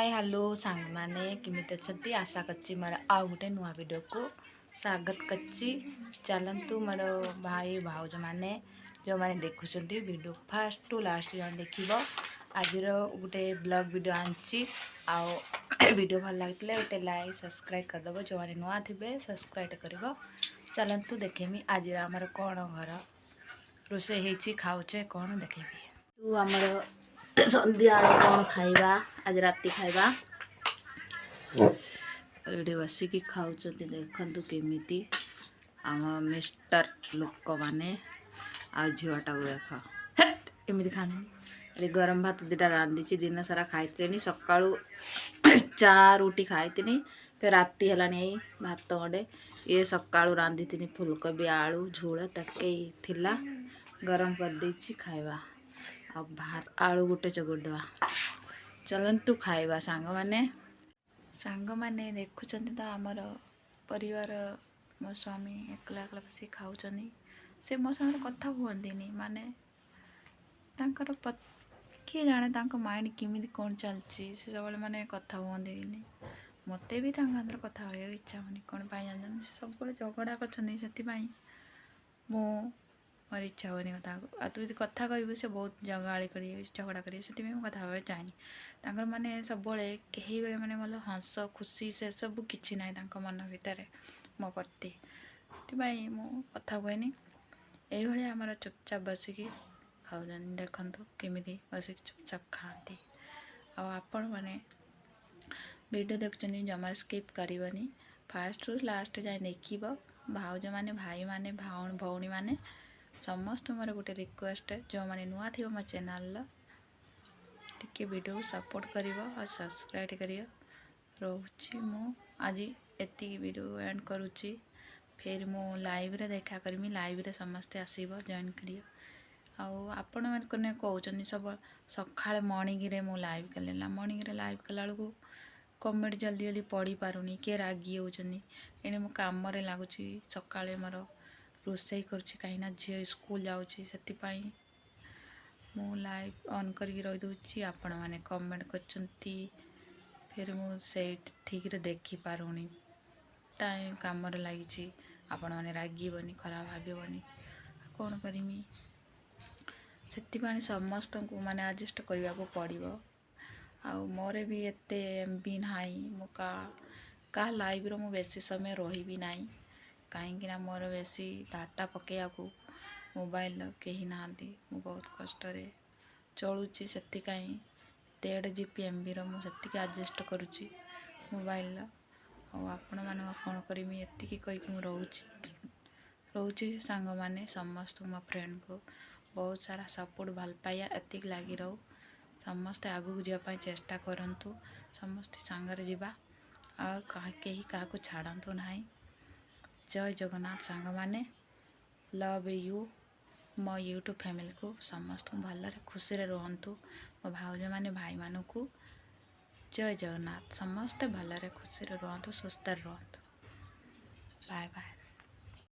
ହାଏ, hello ସାଙ୍ଗମାନେ, କେମିତି ଅଛନ୍ତି? ଆଶା କରୁଛି ମୋର ଆଉ ଗୋଟେ ନୂଆ ଭିଡ଼ିଓକୁ ସ୍ୱାଗତ କରୁଛି। ଚାଲନ୍ତୁ, ମୋର ଭାଇ ଭାଉଜମାନେ, ଯେଉଁମାନେ ଦେଖୁଛନ୍ତି ଭିଡ଼ିଓ ଫାଷ୍ଟ ଟୁ ଲାଷ୍ଟ ଜଣେ ଦେଖିବ। ଆଜିର ଗୋଟେ ବ୍ଲଗ୍ ଭିଡ଼ିଓ ଆଣିଛି। ଆଉ ଭିଡ଼ିଓ ଭଲ ଲାଗିଥିଲେ ଗୋଟେ ଲାଇକ୍, ସବସ୍କ୍ରାଇବ୍ କରିଦେବ। ଯେଉଁମାନେ ନୂଆ ଥିବେ, ସବସ୍କ୍ରାଇବ୍ କରିବ। ଚାଲନ୍ତୁ, ଦେଖେମି ଆଜିର ଆମର କ'ଣ ଘର ରୋଷେଇ ହେଇଛି, ଖାଉଛେ କ'ଣ ଦେଖେଇବି। ତୁ ଆମର ସନ୍ଧ୍ୟାବେଳେ କ'ଣ ଖାଇବା, ଆଜି ରାତି ଖାଇବା। ଏଇଠି ବସିକି ଖାଉଛନ୍ତି, ଦେଖନ୍ତୁ କେମିତି ଆମ ମିଷ୍ଟର ଲୋକମାନେ। ଆଉ ଝିଅଟାକୁ ଦେଖ, ହେଟ୍, ଏମିତି ଖାଆନ୍ତିନି। ଏଠି ଗରମ ଭାତ ଦୁଇଟା ରାନ୍ଧିଛି। ଦିନ ସାରା ଖାଇଥିଲିନି, ସକାଳୁ ଚା ରୁଟି ଖାଇଥିନି, ଫେର ରାତି ହେଲାଣି ଏଇ ଭାତ ଗଣ୍ଡେ। ଇଏ ସକାଳୁ ରାନ୍ଧିଥିନି ଫୁଲକୋବି ଆଳୁ ଝୋଳ, ତକେଇ ଥିଲା, ଗରମ କରିଦେଇଛି, ଖାଇବା। ଆଉ ଭାତ ଆଳୁ ଗୋଟେ ଚକଟି ଦେବା। ଚାଲନ୍ତୁ ଖାଇବା ସାଙ୍ଗମାନେ। ସାଙ୍ଗମାନେ, ଦେଖୁଛନ୍ତି ତ ଆମର ପରିବାର, ମୋ ସ୍ୱାମୀ ଏକଲା ଏକଲା ବସିକି ଖାଉଛନ୍ତି। ସେ ମୋ ସାଙ୍ଗରେ କଥା ହୁଅନ୍ତିନି। ମାନେ ତାଙ୍କର କିଏ ଜାଣେ ତାଙ୍କ ମାଇଣ୍ଡ କେମିତି କ'ଣ ଚାଲିଛି। ସେ ସବୁବେଳେ ମାନେ କଥା ହୁଅନ୍ତିନି। ମୋତେ ବି ତାଙ୍କ ସାଙ୍ଗରେ କଥା ହେବାକୁ ଇଚ୍ଛା ହେଉନି। କ'ଣ ପାଇଁ ଜାଣିଛନ୍ତି? ସେ ସବୁବେଳେ ଝଗଡ଼ା କରୁଛନ୍ତି, ସେଥିପାଇଁ ମୋର ଇଚ୍ଛା ହୁଏନି କଥା ହେବାକୁ। ଆଉ ତୁ ଯଦି କଥା କହିବୁ, ସେ ବହୁତ ଗାଳି କରିବେ, ଝଗଡ଼ା କରିବେ। ସେଥିପାଇଁ ମୁଁ କଥା ହେବାକୁ ଚାହେଁନି। ତାଙ୍କର ମାନେ ସବୁବେଳେ କେହି ବେଳେ ମାନେ ଭଲ ହସ ଖୁସି ସେସବୁ କିଛି ନାହିଁ ତାଙ୍କ ମନ ଭିତରେ ମୋ ପ୍ରତି। ସେଥିପାଇଁ ମୁଁ କଥା ହୁଏନି। ଏଇଭଳିଆ ଆମର ଚୁପଚାପ ବସିକି ଖାଉଛନ୍ତି। ଦେଖନ୍ତୁ କେମିତି ବସିକି ଚୁପଚାପ ଖାଆନ୍ତି। ଆଉ ଆପଣମାନେ ଭିଡ଼ିଓ ଦେଖୁଛନ୍ତି, ଜମାରୁ ସ୍କିପ୍ କରିବନି, ଫାଷ୍ଟରୁ ଲାଷ୍ଟ ଯାଏଁ ଦେଖିବ। ଭାଉଜମାନେ, ଭାଇମାନେ, ଭଉଣୀମାନେ, ସମସ୍ତଙ୍କୁ ମୋର ଗୋଟେ ରିକ୍ୱେଷ୍ଟ, ଯେଉଁମାନେ ନୂଆ ଥିବ ମୋ ଚ୍ୟାନେଲ୍ର, ଟିକେ ଭିଡ଼ିଓକୁ ସପୋର୍ଟ କରିବ ଆଉ ସବସ୍କ୍ରାଇବ୍ କରିବ। ରହୁଛି ମୁଁ, ଆଜି ଏତିକି ଭିଡ଼ିଓ ଏଣ୍ଡ କରୁଛି। ଫେର୍ ମୁଁ ଲାଇଭ୍ରେ ଦେଖା କରିମି। ଲାଇଭ୍ରେ ସମସ୍ତେ ଆସିବ, ଜଏନ୍ କରିବ। ଆଉ ଆପଣମାନେ କହୁଛନ୍ତି ସବୁ ସକାଳେ ମର୍ଣ୍ଣିଂରେ ମୁଁ ଲାଇଭ୍ କଲେ ନା, ମର୍ଣ୍ଣିଂରେ ଲାଇଭ୍ କଲାବେଳକୁ କମେଣ୍ଟ ଜଲ୍ଦି ଜଲ୍ଦି ପଢ଼ିପାରୁନି, କିଏ ରାଗି ହେଉଛନ୍ତି। ଏଣେ ମୁଁ କାମରେ ଲାଗୁଛି, ସକାଳେ ମୋର ରୋଷେଇ କରୁଛି, କାହିଁକିନା ଝିଅ ସ୍କୁଲ ଯାଉଛି। ସେଥିପାଇଁ ମୁଁ ଲାଇଭ୍ ଅନ୍ କରିକି ରହିଦେଉଛି। ଆପଣମାନେ କମେଣ୍ଟ କରୁଛନ୍ତି, ଫେର୍ ମୁଁ ସେଇଠି ଠିକ୍ରେ ଦେଖିପାରୁନି, ଟାଇମ୍ କାମରେ ଲାଗିଛି। ଆପଣମାନେ ରାଗିବନି, ଖରାପ ଭାବିବନି, ଆଉ କ'ଣ କରିମି? ସେଥିପାଇଁ ସମସ୍ତଙ୍କୁ ମାନେ ଆଡ଼ଜଷ୍ଟ କରିବାକୁ ପଡ଼ିବ। ଆଉ ମୋର ବି ଏତେ ଏମ୍ ବି ନାହିଁ। ମୁଁ କାହା କାହା ଲାଇଭ୍ର ମୁଁ ବେଶୀ ସମୟ ରହିବି ନାହିଁ, କାହିଁକିନା ମୋର ବେଶୀ ଡାଟା ପକାଇବାକୁ ମୋବାଇଲର କେହି ନାହାନ୍ତି। ମୁଁ ବହୁତ କଷ୍ଟରେ ଚଳୁଛି। ସେଥିପାଇଁ 1.5 ଜିବି ଏମ୍ବିର ମୁଁ ସେତିକି ଆଡ଼ଜଷ୍ଟ କରୁଛି ମୋବାଇଲର। ଆଉ ଆପଣମାନଙ୍କୁ କ'ଣ କରିମି? ଏତିକି କହିକି ମୁଁ ରହୁଛି ରହୁଛି ସାଙ୍ଗମାନେ। ସମସ୍ତଙ୍କୁ, ମୋ ଫ୍ରେଣ୍ଡକୁ ବହୁତ ସାରା ସପୋର୍ଟ, ଭଲ ପାଇବା ଏତିକି ଲାଗି ରହୁ। ସମସ୍ତେ ଆଗକୁ ଯିବା ପାଇଁ ଚେଷ୍ଟା କରନ୍ତୁ। ସମସ୍ତେ ସାଙ୍ଗରେ ଯିବା, ଆଉ କେହି କାହାକୁ ଛାଡ଼ନ୍ତୁ ନାହିଁ। ଜୟ ଜଗନ୍ନାଥ ସାଙ୍ଗମାନେ, ଲଭ୍ you. ମୋ ୟୁଟ୍ୟୁବ୍ ଫ୍ୟାମିଲିକୁ ସମସ୍ତଙ୍କୁ ଭଲରେ ଖୁସିରେ ରୁହନ୍ତୁ। ମୋ ଭାଉଜମାନେ, ଭାଇମାନଙ୍କୁ ଜୟ ଜଗନ୍ନାଥ। ସମସ୍ତେ ଭଲରେ ଖୁସିରେ ରୁହନ୍ତୁ, ସୁସ୍ଥରେ ରୁହନ୍ତୁ। Bye bye.